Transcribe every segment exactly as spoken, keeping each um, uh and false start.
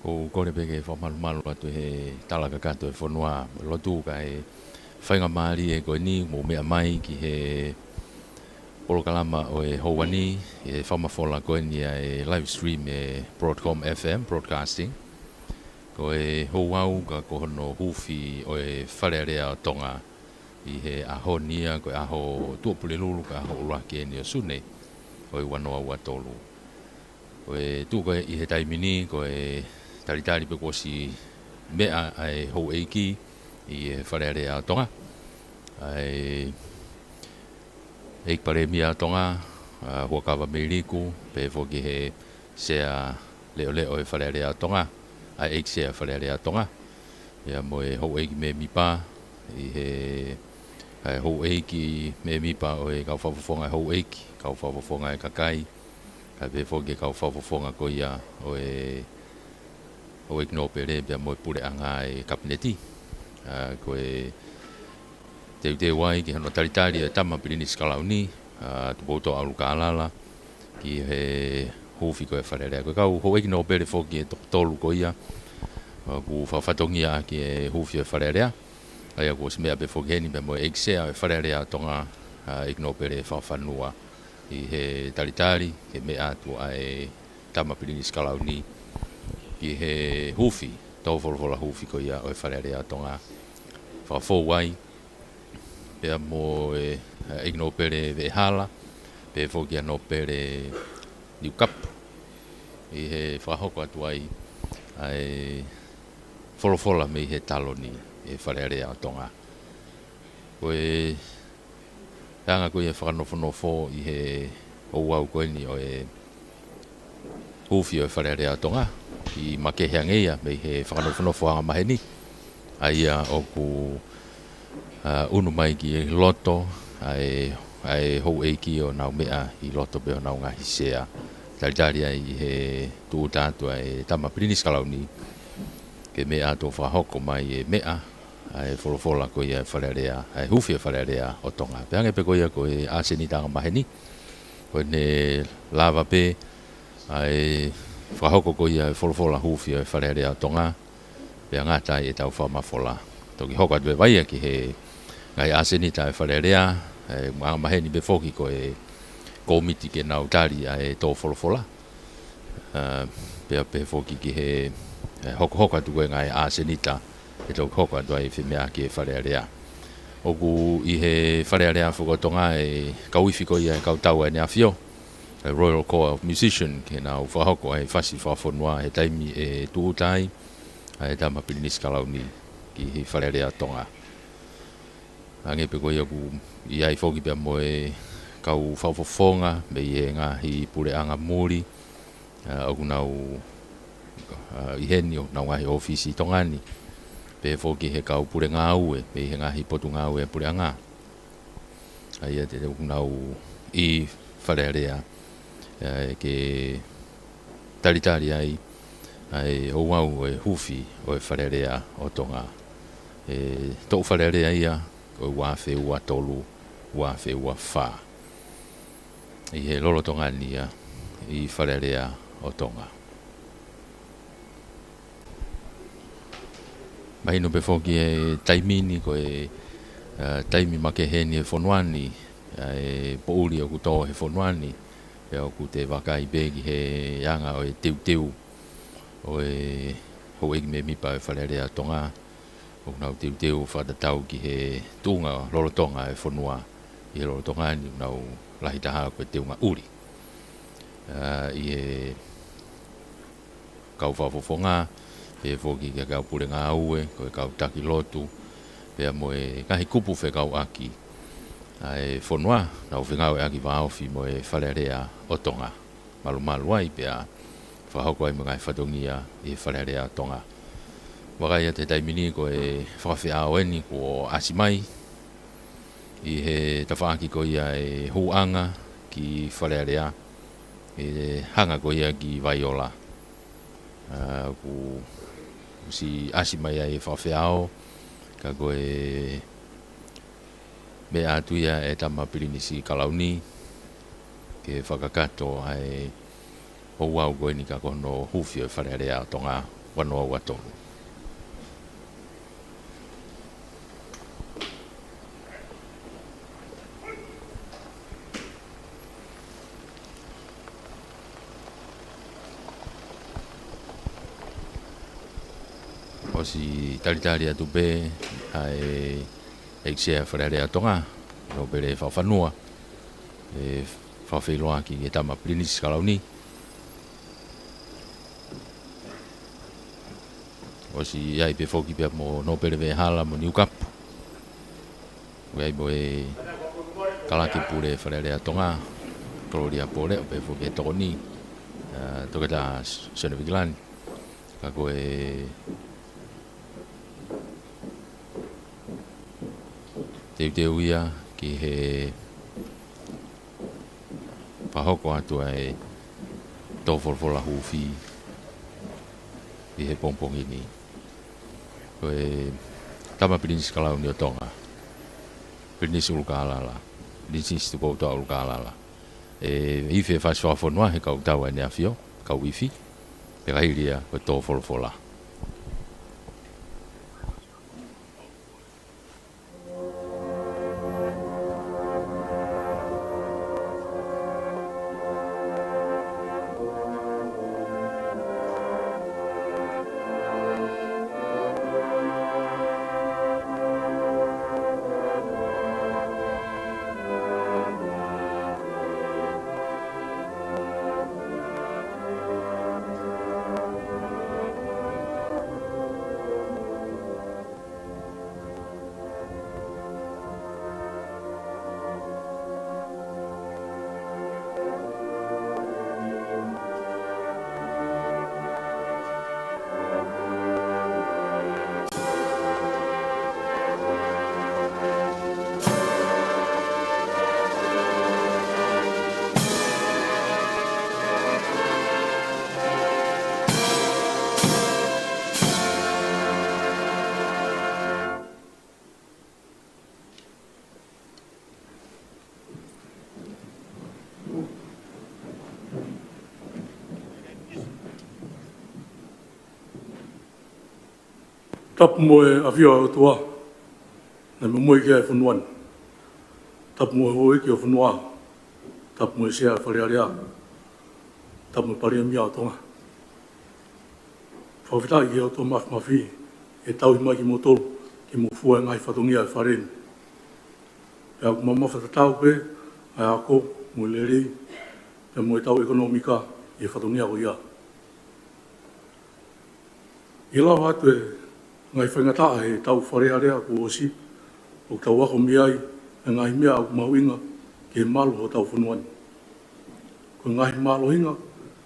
ʻOku ou kole pē ke fakamalumalu atu he tala kakato e fonua, lotu kae faingamālie ko eni mou meʻa mai ki he polokalama ʻo e houa ni, he fakamafola ko eni ʻa e live stream e Broadcom F M Broadcasting. Ko e houau ka ko hono huufi ʻo e Fale Alea ʻo Tonga ʻi he ʻaho ni ia, ko e ʻaho Tuʻapulelulu, ko e ʻaho ʻuluaki eni ʻo Sune ʻo e ua noa ua tolu. Ko e tuʻu ko ē ʻi he taimi ni, ko e talitali pē kuo ʻosi meʻa ʻa e houʻeiki ʻi he Fale Alea ʻo Tonga, ʻa e ʻEiki Palēmia ʻo Tonga, ʻa Huʻakavameiliku, pehē foki he Sea Leʻoleʻo e Fale Alea ʻo Tonga, ʻa e ʻEiki Sea Fale Alea ʻo Tonga, pea mo e houʻeiki mēmipa, ʻi he, ʻa e houʻeiki mēmipa ʻo e kau fakafofonga e houʻeiki, kau fakafofonga e kakai, kae pehē foki e kau fakafofonga ko ia ʻo e houʻeiki nōpele pea mo e puleʻanga e Kapineti. ʻA, ko e teuteu ai ki hono talitali e Tama Pilinisi Kalauni, ʻa Tupoutoʻa ʻUlukalala, ki he huufi ko ē Fale Alea. Ko e kau houʻeiki nōpele foki ʻe toko tolu ko ia ʻoku fakafatongia ʻaki e huufi ʻo e Fale Alea. ʻA ia kuo ʻosi meʻa pē foki heni pea mo e ʻEiki Sea ʻo e Fale Alea ʻo Tonga, ʻa ʻEiki Nōpele Fakafanua, ʻi he talitali ke meʻa atu ʻa e Tama Pilinisi Kalauni ki he huufi, tō folofola huufi ko ia ʻo e Fale Alea ʻo Tonga. Fakafou ai pea mo e, ʻa, ʻEiki Nōpele Veʻehala, pehē foki ʻa Nōpele Niukapu, ʻi he fakahoko atu ai ʻa e folofola mei he taloni e Fale Alea ʻo Tonga. Ko e anga ko ia e fakanofonofo ʻi he houau ko eni ʻo e huufi ʻo e Fale Alea ʻo Tonga, ʻoku makehe ange ia mei he fakanofonofo angamaheni, ʻa ia ʻoku, ʻa, ʻunu mai ki loto ʻa e, ʻa e houʻeiki ʻo nau meʻa ʻi loto pē honau ngaahi sea. Talitali ai ʻi he tūʻuta atu ʻa e Tama Pilinisi Kalauni ke meʻa atu ʻo fakahoko mai e meʻa ʻa e folofola ko ia e Fale Alea, ʻa e huufi e Fale Alea ʻo Tonga. Pea hangē pē ko ia ko e ʻasenita angamaheni, ko ʻene lava pē ʻa e fakahoko ko ia e folofola huufi ʻo e Fale Alea ʻo Tonga, pea ngata ai ʻetau fakamafola. Toki hoko atu e vai ia ki he ngaahi ʻasenita e Fale Alea, ʻe, angamaheni pē foki ko e kōmiti ke nau tali ʻa e tō folofola. ʻA, pea pehē foki ki he, ʻe, hokohoko atu ko ē ngaahi ʻasenita ʻe toki hoko atu ai e femeʻaʻaki e Fale Alea. ʻOku ʻi he Fale Alea foki ʻo Tonga e kau ifi ko ia e kau tau ʻa ʻEne ʻAfio, e Royal Corps of Musicians, ke nau fakahoko ʻa e fasi fakafonua he taimi ʻe tūʻuta ai ʻa e Tama Pilinisi Kalauni ki he Fale Alea ʻo Tonga. Hangē pē ko ia ʻoku ʻi ai foki pea mo e kau fakafofonga mei he ngaahi puleʻanga muli, ʻa, ʻoku nau, ʻa, ʻi heni ʻo nau ngaahi ʻōfisi ʻi Tonga ni. Pehē foki he kau pule ngāue mei he ngaahi potungāue puleʻanga. ʻA ia te ʻoku nau ʻi Fale Alea, ʻa, ke talitali ai ʻa e houau ʻo e huufi ʻo e Fale Alea ʻo Tonga. ʻE toʻu Fale Alea ia, ko e ua afe ua tolu, ua afe ua fā. ʻI he lolotonga ni ia ʻi Fale Alea ʻo Tonga. Mahino pē foki e taimi ni ko e, ʻa, taimi makehe eni he fonua ni, ʻa, e poʻuli ʻoku tō he fonua ni, pea ʻoku te vakai pē ki he anga ʻo e teuteu ʻo e houʻeiki mēmipa e Fale Alea ʻo Tonga, ʻoku nau teuteu fakatatau ki he tuʻunga lolotonga e fonua, ʻi he lolotonga ni ʻoku nau lahi taha ko e teunga ʻuli. ʻA, ʻi he kau fakafofonga, pehē foki ki he kau pule ngāue, ko e kau taki lotu, pea mo e ngaahi kupu fekauʻaki ʻa e fonua, nau fengāueʻaki vāofi mo e Fale Alea ʻo Tonga. Malumalu ai pea fakahoko ai mo e ngaahi fatongia ʻi he Fale Alea ʻo Tonga. Vakai atu he taimi ni ko e fakafeʻao eni kuo ʻasi mai, ʻi he tafaʻaki ko ia e hūʻanga ki Fale Alea, ʻe hanga ko ia ki Vaiola. ʻA, kuo ʻosi ʻasi mai ai e fakafeʻao, ka ko e meʻa atu ia e Tama Pilinisi Kalauni, ke fakakakato ʻa e houau ko eni ka ko hono huufi ʻo e Fale Alea ʻo Tonga, ua noa ua tolu. ʻOsi talitali atu pē ʻa e ʻEiki Sea Fale Alea ʻo Tonga, Nōpele Fakafanua, ʻe fakafeʻiloaki ki he tama Pilinisi Kalauni. ʻOsi ʻi ai pē foki pea mo Nōpele Veʻehala mo Niukapu. ʻOku ʻi ai mo e kalake pule Fale Alea ʻo Tonga, Kololia Pole, ʻo pehē foki e tokoni, ʻa, Toketā Sione Vikilani. Ka ko e teuteu ia ki he fakahoko atu ʻa e tō folofola huufi ʻi he pongipongi ni. Ko e tama Pilinisi Kalauni ʻo Tonga, Pilinisi ʻUlukālala, Pilinisi Tupoutoʻa ʻUlukālala, ʻe ifi e fasi fakafonua he kau tau ʻa ʻEne ʻAfio, kau ifi, pea ka hili ia ko e tō folofola. Tapu mo e ʻafio ʻa e ʻOtua naʻe momoʻi ki ai e fonua ni. Tapu mo e houʻeiki ʻo e fonua. Tapu mo e Sea Fale Alea. Tapu mo e Palēmia ʻo Tonga. Fakafetaʻi ki he ʻOtua Māfimafi ʻi he tauhi mai kimoutolu ke mou fua e ngaahi fatongia ʻo e fale ni. Pea ʻoku mamafa tatau pē ʻa e ako mo e lelei pea mo ʻetau ʻekonōmika ʻi he fatongia ko ia. ʻI he lava atu e ngaahi faingataʻa he taʻu Fale Alea kuo ʻosi, ʻoku tau ako mei ai e ngaahi meʻa ʻoku mahuʻinga ki he malu hotau fonua ni. Ko e ngaahi mālohinga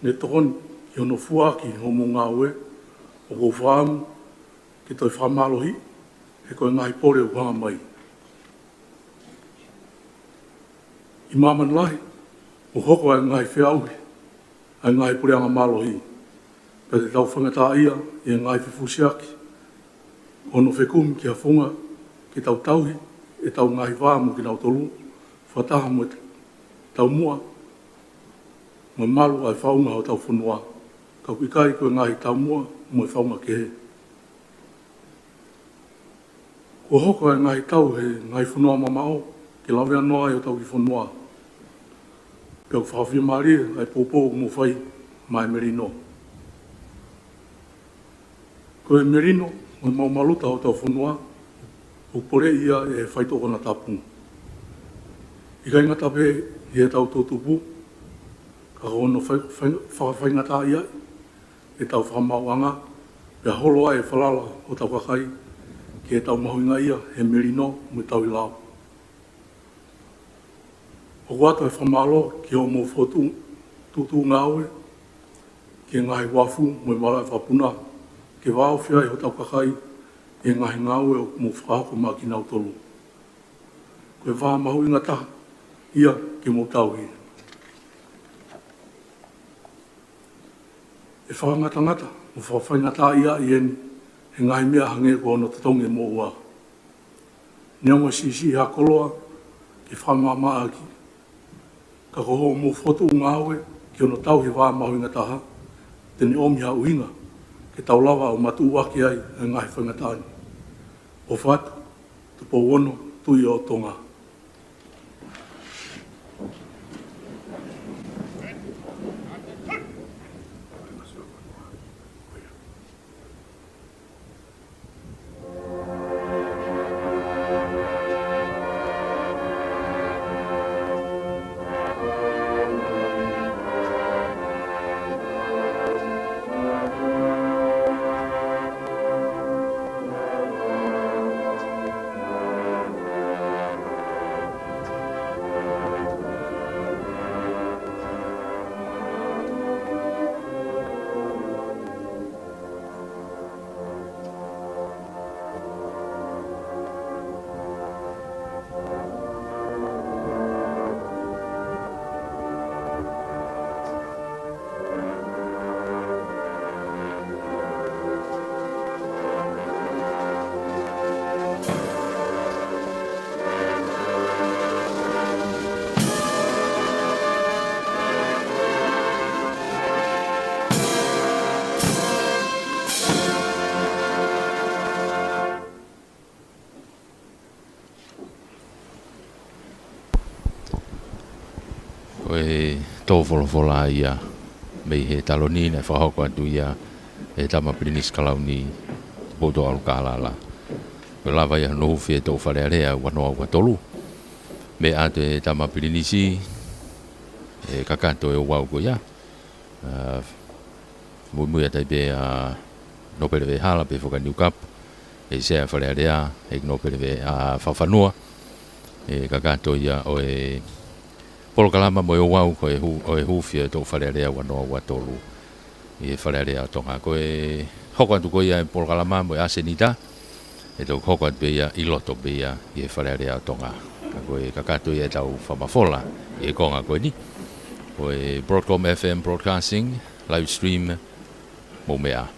ne tokoni ki hono fua ʻaki hoʻomou ngāue, ʻoku ou fakaʻamu ke toe fakamālohiʻi, he ko e ngaahi pole ʻoku hanga mai. ʻI māmani lahi, ʻoku hoko ʻa e ngaahi feʻauhi ʻa e ngaahi puleʻanga mālohi, pea te tau faingataʻaʻia ʻi he ngaahi fefusiaki, ʻo hono fekumi ki ha founga ke tau tauhi ʻetau ngaahi vā mo kinautolu, fakataha mo e taumuʻa mo e malu ʻa e faʻunga hotau fonua, ka ʻoku ʻikai ko e ngaahi taumuʻa mo e faʻunga kehe. Kuo hoko e ngaahi tau he ngaahi fonua mamaʻo ke lavea noa ai hotau kiʻi fonua. Pea ʻoku fakafiemālie ʻa e poupou ʻoku mou fai maʻa e melino. Ko e melino mo e maʻumaʻuluta hotau fonua, ʻoku poleʻi ia ʻe he faitoʻo konatapu. ʻIkai ngata pē ʻi heʻetau toʻutupu, ka ko hono fai-, fai-, fakafaingataʻaʻiaʻi ʻetau fakamaauʻanga, pea holo ai e falala hotau kakai ki heʻetau mahuʻingaʻia he melino mo e tauhi lao. ʻOku ʻoatu e fakamālō ki hoʻomou fokotuʻu-, tuʻutuʻu ngāue ki he ngaahi uafu mo e malaʻe vakapuna, ke vāofi ai hotau kakai ʻi he ngaahi ngāue ʻoku mou fakahoko maʻa kinautolu. Ko e vā mahuʻinga taha ia ke mou tauhi. ʻE fakangatangata mo fakafaingataʻaʻiaʻi eni he ngaahi meʻa hangē ko hono totongi e moʻua. Neongo e siʻisiʻi ha koloa ke fakamaʻamaʻa ʻaki, ka ko hoʻomou fokotuʻu ngāue ki hono tauhi e vā mahuʻinga taha, te ne ʻomi ha ʻuhinga ʻe tau lava ʻo matuʻuaki ai e ngaahi faingataʻa ni. ʻOfa atu, Tupou Ono, Tuʻi ʻo Tonga. Ko e tō folofola ia mei he taloni naʻe fakahoko atu ia ʻe Tama Pilinisi Kalauni Tupoutoʻa ʻUlukalala. Ko e lava ia hono huufi e Toʻu Fale Alea ua noa ua tolu. Meʻa atu e Tama Pilinisi, ʻe kakato e ouau ko ia. ʻA, muimui atu ai pē ʻa Nōpele Veʻehala pea foki ʻa Niukapu, ʻe Sea Fale Alea, ʻe Nōpele Veʻehala Fakafanua, ʻe kakato ia ʻo e polokalama mo e ouau ko e hū-, ʻo e huufi e Toʻu Fale Alea ua noa ua tolu ʻi he Fale Alea ʻo Tonga. Ko e hoko atu ko ia e polokalama mo e ʻasenita, ʻe toki hoko atu pē ia ʻi loto pē ia ʻi he Fale Alea ʻo Tonga. Ka ko e kakato ia ʻetau fakamafola ʻi he konga ko eni. Ko e Broadcom F M Broadcasting, live stream, mou meʻa.